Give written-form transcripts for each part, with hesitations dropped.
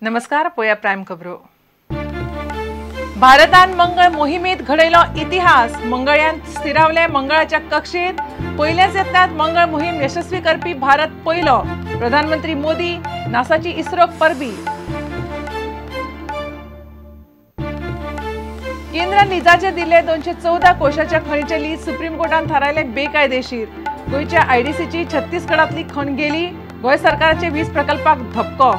नमस्कार, पोया प्राइम खबरो। भारतान मंगळ मोहिमेत घडयलो इतिहास। मंगळयान स्थिरावले मंगळाच्या कक्षेत। पयल्याच यत्नात मंगळ मोहीम यशस्वी करपी भारत पयलो। प्रधानमंत्री मोदी, नासाची इस्रोक परबी। केंद्रान लिजाचे दिले 214 कोशाच्या खणीचे लीज सुप्रीम कोर्टान थारायले बेकायदेशीर। गोंयच्या आयडीसीची छत्तीसगडातली खण गेली। गोंय सरकाराचे वीज प्रकल्पाक धपको।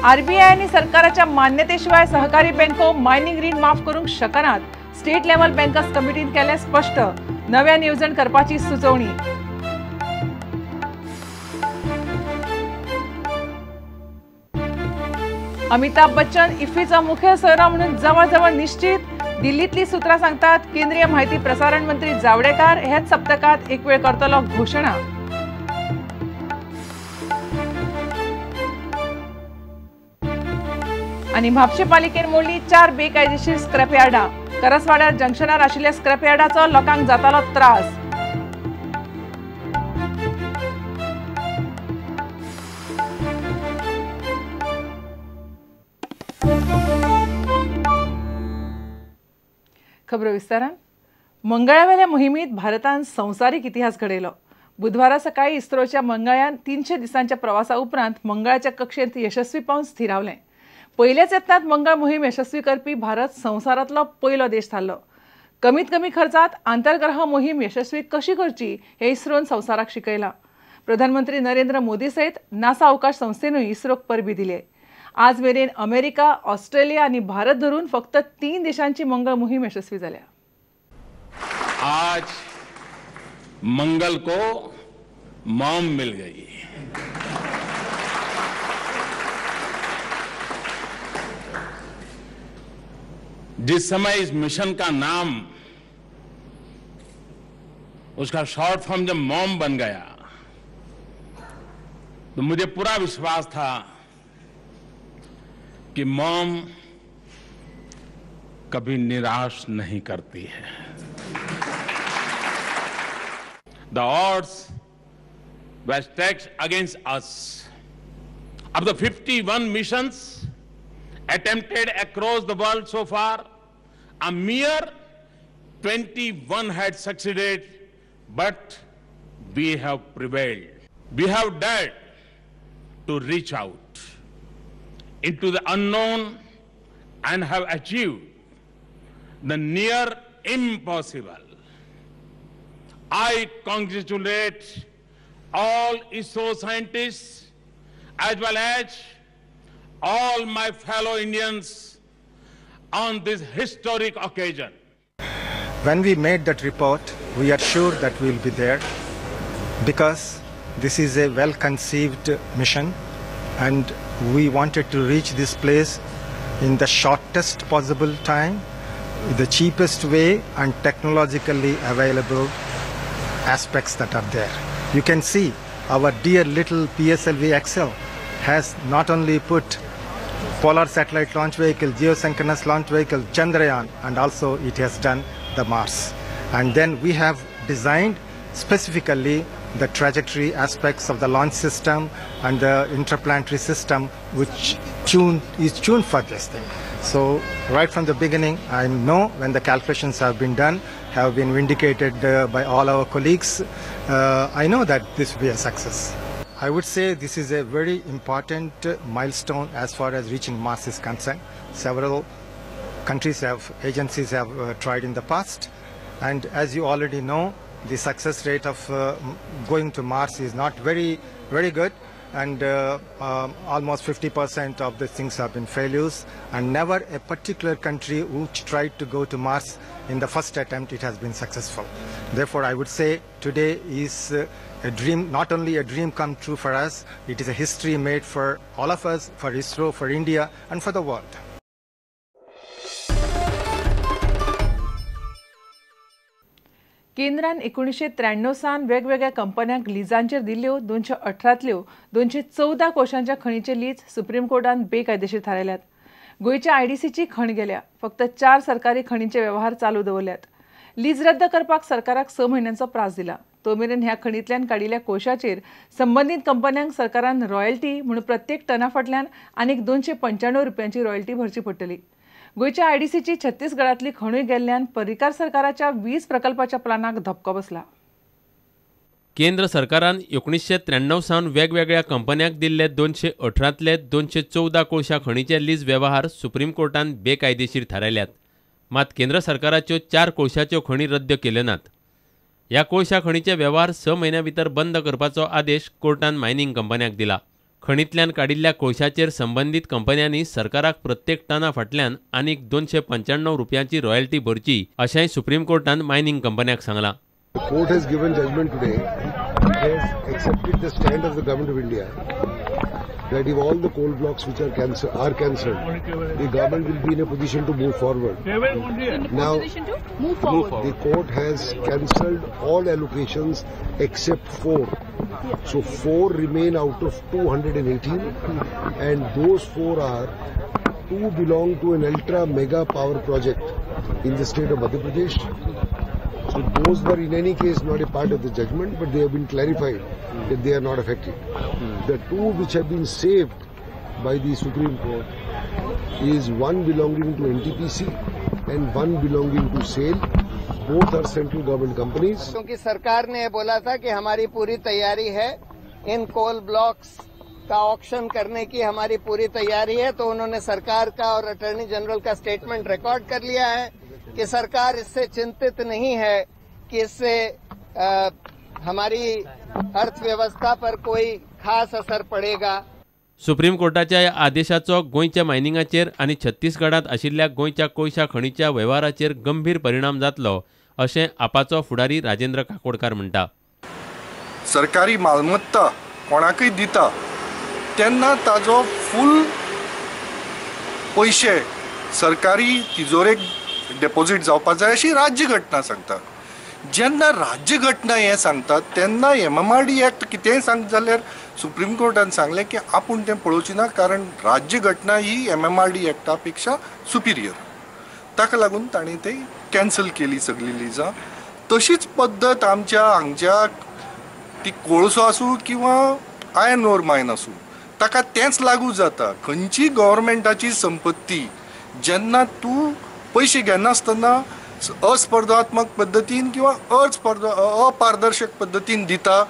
आरबीआय आनी सरकाराच्या मान्यतेशिवाय सहकारी बँको मायनिंग रीण माफ करूंक शकनात। स्टेट लेव्हल बँकर्स कमिटीन केलें स्पश्ट। नव्यान येवजण करपाची सुचोवणी। अमिताभ बच्चन इफ्फीचा मुख्य सोयरा म्हणून जवळजवळ निश्चित। दिल्लीतली सूत्रां सांगतात केंद्रीय माहिती प्रसारण मंत्री जावडेकर हेच सप्तकात एक वेळ करतलो घोषणा। आनी म्हापशें पालिकेन मोडली 4 बेकायदेशीर स्क्रॅपयार्डां। करसवाड्यार जंक्शनार आशिल्ल्या स्क्रॅपयार्डाचो लोकांक जातालो त्रास। खबरो विस्तारान। मंगळावेल्या मोहिमेत भारतान संवसारीक इतिहास घडयलो। बुधवारा सकाळी इस्रोच्या मंगळयान 300 दिसांच्या प्रवासा उपरांत मंगळाच्या कक्षेंत यशस्वी पावन स्थिरावलें। पयल्याच यत्नात मंगळ मोहीम यशस्वी करपी भारत संवसारांतलो पयलो देश थारलो। कमीत कमी खर्चात आंतरग्रह मोहीम यशस्वी कशी करची हे इस्रोन संवसाराक शिकयलां। प्रधानमंत्री नरेंद्र मोदी सयत नासा अवकाश संस्थेनूय इस्रोक परबी दिली। आज मेरेन अमेरिका, ऑस्ट्रेलिया आनी भारत धरून फक्त 3 देशांची मंगळ मोहीम यशस्वी जाल्या। आज मंगल को मॉम मिल गई। जिस समय इस मिशन का नाम, उसका शॉर्ट फॉर्म जब मॉम बन गया, तो मुझे पूरा विश्वास था कि मॉम कभी निराश नहीं करती है। The odds were stacked against us. Of the 51 missions attempted across the world so far, a mere 21 had succeeded, but we have prevailed. We have dared to reach out into the unknown and have achieved the near impossible. I congratulate all ISRO scientists as well as all my fellow Indians on this historic occasion. When we made that report, we are sure that we will be there, because this is a well-conceived mission and we wanted to reach this place in the shortest possible time, the cheapest way and technologically available aspects that are there. You can see our dear little PSLV XL has not only put Polar Satellite Launch Vehicle, Geosynchronous Launch Vehicle, Chandrayaan, and also it has done the Mars. And then we have designed specifically the trajectory aspects of the launch system and the interplanetary system, which is tuned for this thing. So right from the beginning, I know when the calculations have been done, have been vindicated by all our colleagues, I know that this will be a success. I would say this is a very important milestone as far as reaching Mars is concerned. Several countries have, agencies have tried in the past, and as you already know, the success rate of going to Mars is not very, very good, and almost 50% of the things have been failures, and never a particular country which tried to go to Mars in the first attempt it has been successful. Therefore, I would say today is a dream, not only a dream come true for us, it is a history made for all of us, for ISRO, for India, and for the world. केंद्रान 1993 सावन वेगवेगळ्या कंपन्यांक लिजांचेर दिल्ल्यो 218तल्यो 214 कोशांच्या खणीचे lease supreme कोर्टान बेकायदेशीर थारायल्यात। गोंयच्या आयडीसीची खण गेल्या। फक्त 4 सरकारी खणींचे व्यवहार चालू दवरल्यात। लीज रद्द करपाक सरकाराक 6 म्हयन्यांचो प्रास दिला। तो मेरेन ह्या खणींतल्यान काडिल्ल्या कोळशाचेर संबंदीत कंपन्यांक सरकारान रॉयल्टी म्हणून प्रत्येक टना फाटल्यान आनीक 295 रुपयांची रॉयल्टी भरची पडटली. गोंयच्या आयडीसीची छत्तीसगडांतली खणूय गेल्ल्यान पर्रीकार सरकाराच्या वीज प्रकल्पाच्या प्लानाक धपको बसला. केंद्र सरकारान 1993 सावन वेगवेगळ्या कंपन्यांक दिल्ले 218तले 214 कोळशा खणीचे लीज वेव्हार सुप्रीम कोर्टान बेकायदेशीर थारायल्यात. मात केंद्र सरकाराच्यो 4 कोळशाच्यो खणी रद्द केल्यो नात. ह्या कोळशा खणीचे वेव्हार 6 म्हयन्या भितर बंद करपाचो आदेश कोर्टान मायनिंग कंपन्यांक दिला. खणींतल्यान काडिल्ल्या कोळशाचेर संबंदीत कंपन्यांनी सरकाराक प्रत्येक टना फाटल्यान आनीक 295 रुपयांची रॉयल्टी भरची अशेंय सुप्रीम कोर्टान मायनिंग कंपन्यांक सांगलां. The court has given judgment today. It has accepted the stand of the government of India that if all the coal blocks which are cancelled, the government will be in a position to move forward. Now, the court has cancelled all allocations except 4. So 4 remain out of 218, and those 4 are 2 belong to an ultra mega power project in the state of Madhya Pradesh. So those were in any case not a part of the judgment, but they have been clarified that they are not affected. The 2 which have been saved by the Supreme Court is 1 belonging to NTPC and 1 belonging to SAIL. Both are central government companies. क्योंकि सरकार ने बोला था कि हमारी पूरी तैयारी है, in coal blocks का auction करने की हमारी पूरी तैयारी है, तो उन्होंने सरकार का और अटॉर्नी जनरल का स्टेटमेंट रिकॉर्ड कर लिया है कि सरकार इससे चिंतित नहीं है कि इससे हमारी अर्थव्यवस्था पर कोई खास असर पड़ेगा. सुप्रीम कोर्टाच्या ह्या आदेशाचो गोंयच्या मायनिंगाचेर आनी छत्तीसगडांत आशिल्ल्या गोंयच्या कोळशा खणीच्या वेव्हाराचेर गंभीर परिणाम जातलो अशें आपाचो फुडारी राजेंद्र काकोडकार म्हणटा. सरकारी मालमत्ता कोणाकय दिता तेन्ना ताजो फूल पयशे सरकारी तिजोरेक डेपोजीट जावपाक जाय अशी राज्यघटना सांगता. जेन्ना राज्यघटना हें सांगता तेन्ना MMRD act कितेंय सांगता जाल्यार सुप्रीम कोर्टान सांगलें की आपूण तें पळोवची ना, कारण राज्यघटना ही MMRD एक्टा पेक्षा सुपिरियर. ताका लागून ताणें ते कॅन्सल केली सगळी लिजां. तशीच पद्दत आमच्या हांगच्या ती कोळसो आसूं किंवा आयर्न ओर मायन आसूं ताका तेंच लागू जाता. खंयची गव्हर्मेंटाची संपत्ती जेन्ना तूं पयशे घेनासतना अस्पर्धात्मक पद्दतीन किंवा अपारदर्शक पद्दतीन दिता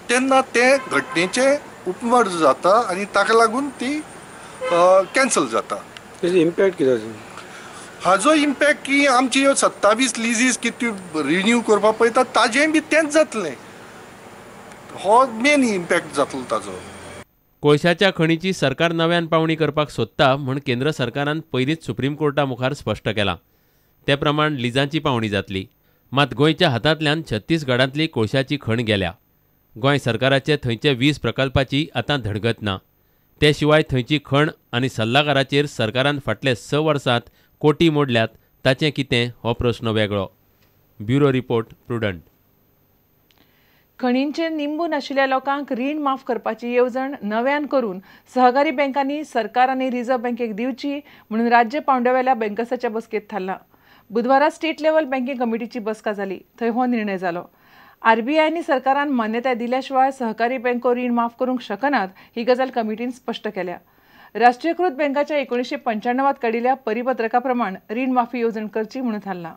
तेन्ना ते घटनेचे उपमर्ज जाता आनी ताका लागून ती कॅन्सल जाता. इम्पॅक्ट कितें हाजो इम्पॅक्ट की आमची ह्यो 27 लिजीस कितें रिन्यू करपाक पळयता ताजें बी तेंच जातलें. हो मेन इम्पॅक्ट जातलो ताजो. कोळशाच्या खणीची सरकार नव्यान पावणी करपाक सोदता म्हूण केंद्र सरकारान पयलींच सुप्रीम कोर्टा मुखार स्पश्ट केलां. ते प्रमाण लिजांची पावणी जातली. मात गोंयच्या हातांतल्यान छत्तीसगडांतली कोळशाची खण गेल्या. गोंय सरकाराचे थंयचे वीज प्रकल्पाची आतां धडगत ना. ते शिवाय थंयची खण आनी सल्लागाराचेर सरकारान फाटले 6 वर्सांत कोटी मोडल्यात ताचें कितें हो प्रश्न वेगळो. Bureau report, Prudent. खणींचेर निंबून आशिल्ल्या लोकांक रीण माफ करपाची येवजण नव्यान करून सहकारी बँकांनी सरकार आनी रिझर्व्ह बँकेक दिवची म्हणून राज्य पावंड्यावेल्या बँकर्साच्या बसकेंत थारलां. बुधवारा स्टेट लेव्हल बँकिंग कमिटीची बसका जाली, थंय हो निर्णय जालो. आरबीआय आनी सरकारान मान्यताय दिल्या शिवाय सहकारी बँको रीण माफ करूंक शकनात ही गजाल कमिटीन स्पश्ट केल्या. राष्ट्रीयकृत बँकाच्या 1995 काडिल्ल्या परिपत्रका प्रमाण रीण माफी येवजण करची म्हणून थारलां.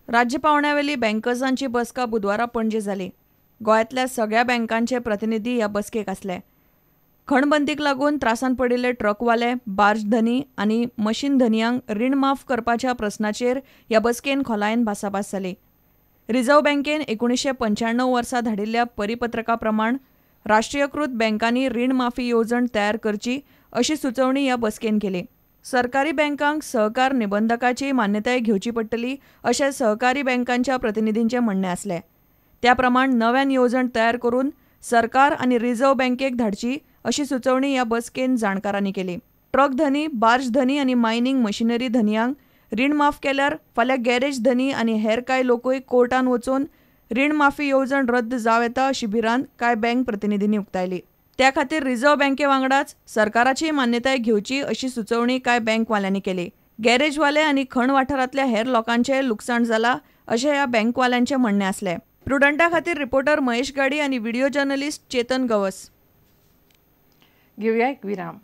राज्य पावंड्यावेली बँकर्सांची बसका बुधवारा पणजे जाली. गोंयांतल्या सगळ्या बँकांचे प्रतिनिधी ह्या बसकेक आसले. खणबंदीक लागून त्रासान पडिल्ले ट्रकवाले, बार्ज धनी आनी मशीन धनयांक रीण माफ करपाच्या प्रस्नाचेर ह्या बसकेन खोलायेन भासाभास जाली. रिझर्व्ह बँकेन 1995 वर्सा धाडिल्ल्या परिपत्रका प्रमाण राष्ट्रीयकृत बँकांनी रीण माफी येवजण तयार करची अशी सुचोवणी ह्या बसकेन केली. सरकारी बँकांक सहकार निबंधकाची मान्यताय घेवची पडटली अशें सहकारी बँकांच्या प्रतिनिधींचें म्हणणें आसलें. त्या प्रमाण नव्यान येवजण तयार करून सरकार आनी रिझर्व्ह बँकेक धाडची अशी सुचोवणी ह्या बसकेन जाणकारांनी केली. ट्रक धनी, बार्ज धनी आनी मायनिंग मशिनरी धनयांक रीण माफ केल्यार फाल्यां गॅरेज धनी आनी हेर कांय लोकूय कोर्टान वचून रीण माफी येवजण रद्द जावं येता अशी भिरांत कांय बँक प्रतिनिधींनी उक्तायली. त्या खातीर रिझर्व्ह बँके वांगडाच सरकाराची मान्यताय घेवची अशी सुचोवणी कांय बँकवाल्यांनी केली. गॅरेजवाले आनी खण वाठारांतल्या हेर लोकांचें लुकसाण जालां अशें ह्या बँकवाल्यांचें म्हणणें आसलें. प्रुडंटा खातीर रिपोर्टर महेश गाडी आनी व्हिडिओ जर्नलिस्ट चेतन गवस. घेवया एक विराम.